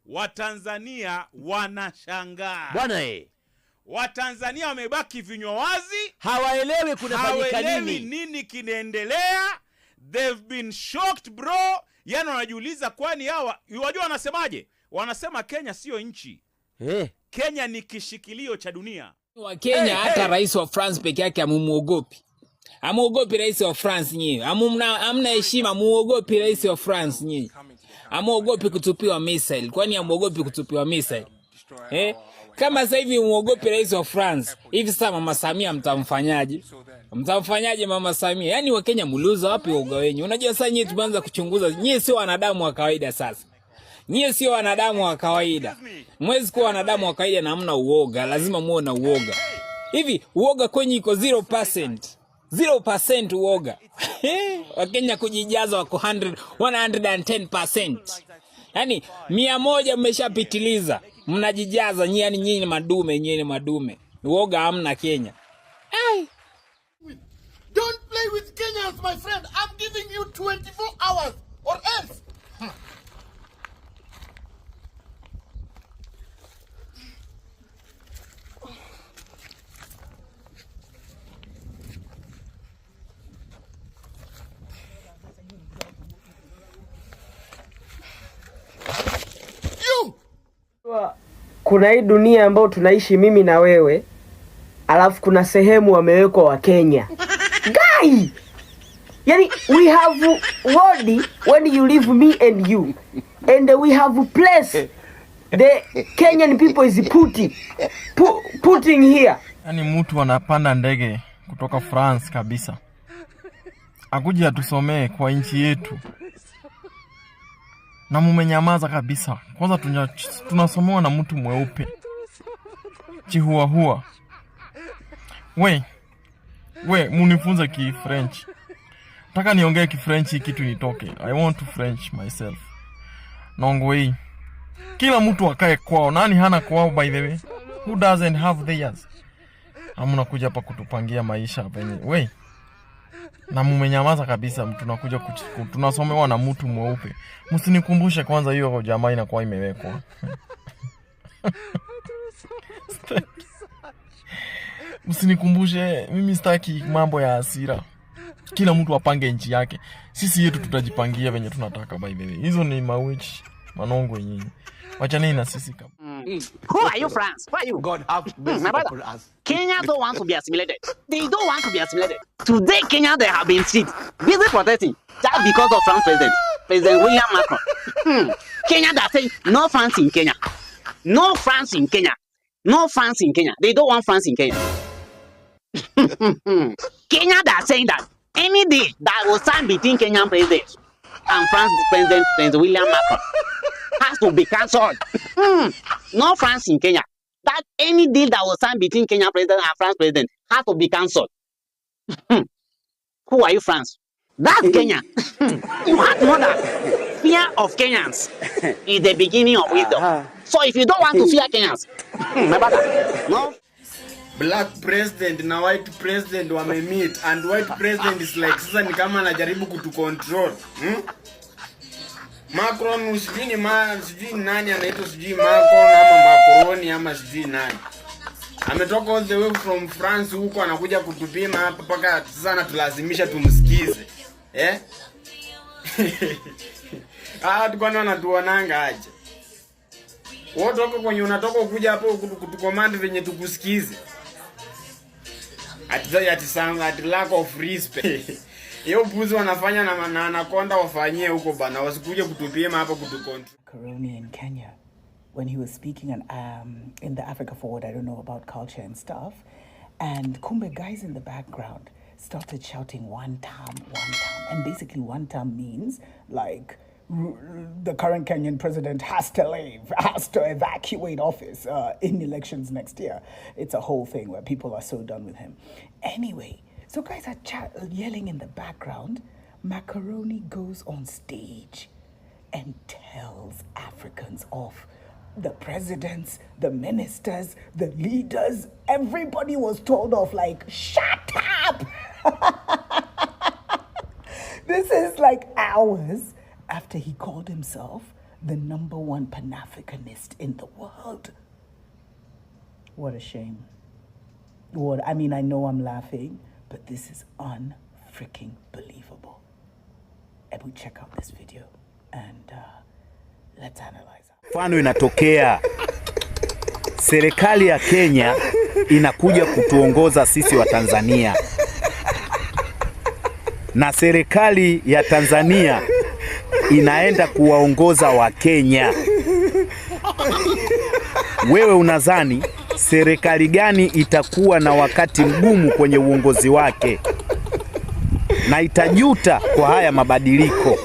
Watanzania wanashangaa Bwana eh. Watanzania wamebaki vinywa wazi, hawaelewi kunafanyika hawaelewi nini. Nini kinaendelea. They've been shocked, bro. Yani wanajiuliza kwani hawa, wajua wanasemaje? Wanasema Kenya siyo nchi, Eh. Kenya ni kishikilio cha dunia. Wa Kenya hata rais wa France peke yake hamumuogopi. Hamuogopi rais wa France nyinyi. Hamna heshima, muogopi rais wa France nyinyi. Hamuogopi kutupiwa missile. Kwani hamuogopi kutupiwa missile? Eh? Kama sasa hivi muogopi rais wa France, hivi sasa Mama Samia mtamfanyaje? Mtamfanyaje Mama Samia? Yaani Wakenya mliuza wapi uoga wenyu? Unajua sasa nyinyi tumeanza kuchunguza, nyinyi sio wanadamu wa kawaida sasa. Nyie sio wanadamu wa kawaida. Mwezi kuwa wanadamu wa kawaida na hamna uoga, lazima muwe na uoga. Hivi uoga kwenye iko 0%. 0% uoga. Wakenya kujijaza wako 100, 110%. Yaani 100 mmeshapitiliza. Mnajijaza nyie, yani nyinyi ni madume, nyinyi ni madume. Uoga hamna Kenya. Ai. Don't play with Kenyans, my friend. I'm giving you 24 hours or else. You! Kuna hii dunia ambayo tunaishi mimi na wewe, alafu kuna sehemu wamewekwa Wakenya. Guy! Yani we have world when you leave me and you. And we have place the Kenyan people is putting here. Yaani mtu anapanda ndege kutoka France kabisa akuja atusomee kwa nchi yetu, na mumenyamaza kabisa. Kwanza tunasomewa na mtu mweupe chihuahua. We we, munifunze ki French, nataka niongee ki French hii kitu nitoke. I want to French myself. Nongo hii, kila mtu akae kwao. Nani hana kwao, by the way? Who doesn't have theirs? Hamna kuja hapa kutupangia maisha hapa yenyewe. We. Na mumenyamaza kabisa, tunakuja tunasomewa na mtu mweupe. Msinikumbushe kwanza hiyo jamaa inakuwa imewekwa. Sitaki. Msinikumbushe, mimi sitaki mambo ya hasira. Kila mtu apange nchi yake. Sisi yetu tutajipangia venye tunataka, by the way. Hizo ni mawitch manongo nyinyi. Wachaneni na sisi kabisa. Who are you, France? Who are you? God have mercy My brother. Upon us. Kenya don't want to be assimilated. They don't want to be assimilated. Today, Kenya, they have been street busy protesting just because of France president, President William Macron. Kenya, they are saying no France in Kenya. No France in Kenya. No France in Kenya. They don't want France in Kenya. Kenya, they are saying that any deal that will sign between Kenyan president and France president, President William Macron, has to be cancelled. No France in Kenya. That any deal that was signed between Kenyan president and France president has to be cancelled. Who are you, France? That's Kenya. You have to know that fear of Kenyans is the beginning of wisdom. So if you don't want to fear Kenyans, my brother, no. Black president na white president wamemeet and white president is like, sasa ni kama anajaribu kutucontrol, Macron, sijui ni ma, sijui nani anaitwa, sijui Macron ama Macroni ama sijui nani, ametoka all the way from France huko anakuja kutupima hapa mpaka sasa anatulazimisha tumsikize, eh? Ah, kwani wanatuonanga aje? Wewe toka kwenye unatoka ukuja hapo kutucommand venye tukusikize. Ati lack of respect. Hiyo upuzi wanafanya na anakonda wafanyie huko bana, wasikuje kutupima hapa kutucontrol. Corona in Kenya when he was speaking in the Africa Forward, I don't know about culture and stuff. And kumbe guys in the background started shouting "one term, one term." And basically one term means like the current Kenyan president has to leave, has to evacuate office in elections next year. It's a whole thing where people are so done with him. Anyway, so guys are yelling in the background. Macaroni goes on stage and tells Africans off. The presidents, the ministers, the leaders, everybody was told off like, shut up! This is like hours after he called himself the number one Pan-Africanist in the world. What a shame. What, I mean, I know I'm laughing, but this is unfreaking believable. Ebu, check out this video and let's analyze. Mfano inatokea serikali ya Kenya inakuja kutuongoza sisi wa Tanzania, na serikali ya Tanzania inaenda kuwaongoza wa Kenya. Wewe unadhani serikali gani itakuwa na wakati mgumu kwenye uongozi wake na itajuta kwa haya mabadiliko?